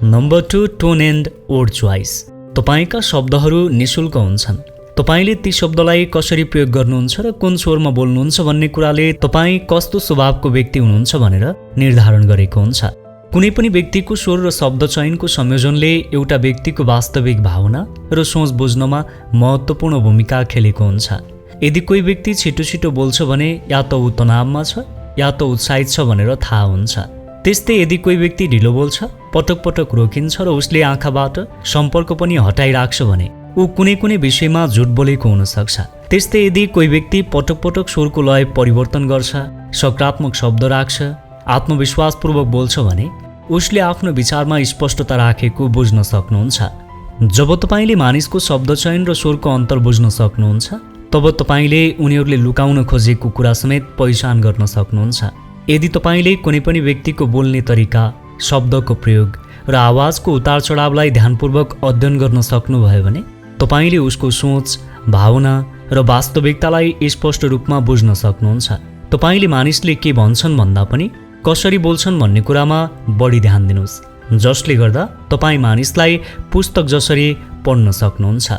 Number 2, tone and word choice. तपाईका शब्दहरू निशुल्क हुन्छन्। तपाईले ती शब्दलाई कसरी प्रयोग गर्नुहुन्छ र कुन स्वरमा बोल्नुहुन्छ भन्ने कुराले तपाईँ कस्तो स्वभावको व्यक्ति हुनुहुन्छ भनेर निर्धारण गरेको हुन्छ। कुनै पनि व्यक्तिको स्वर र शब्द चयनको संयोजनले एउटा व्यक्तिको वास्तविक भावना र सोच बुझ्नमा महत्त्वपूर्ण भूमिका खेलेको हुन्छ। यदि कोही व्यक्ति छिटो छिटो बोल्छ भने या त ऊ तनावमा छ या त उत्साहित छ भनेर थाहा हुन्छ। त्यस्तै यदि कोही व्यक्ति ढिलो बोल्छ, पटक पटक रोकिन्छ र उसले आँखाबाट सम्पर्क पनि हटाइराख्छ भने ऊ कुनै कुनै विषयमा झुट बोलेको हुन सक्छ। त्यस्तै यदि कोही व्यक्ति पटक पटक स्वरको लय परिवर्तन गर्छ, सकारात्मक शब्द राख्छ, आत्मविश्वासपूर्वक बोल्छ भने उसले आफ्नो विचारमा स्पष्टता राखेको बुझ्न सक्नुहुन्छ। जब तपाईले मानिसको शब्द चयन र स्वरको अन्तर बुझ्न सक्नुहुन्छ, तब तपाईले उनीहरूले लुकाउन खोजेको कुरा समेत पहिचान गर्न सक्नुहुन्छ। यदि तपाईले कुनै पनि व्यक्तिको बोल्ने तरिका, शब्दको प्रयोग र आवाजको उतार चढावलाई ध्यानपूर्वक अध्ययन गर्न सक्नुभयो भने तपाईले उसको सोच, भावना र वास्तविकतालाई स्पष्ट रूपमा बुझ्न सक्नुहुन्छ। तपाईले मानिसले के भन्छन् भन्दा पनि कसरी बोल्छन् भन्ने कुरामा बढी ध्यान दिनुहोस्, जसले गर्दा तपाईँ मानिसलाई पुस्तक जसरी पढ्न सक्नुहुन्छ।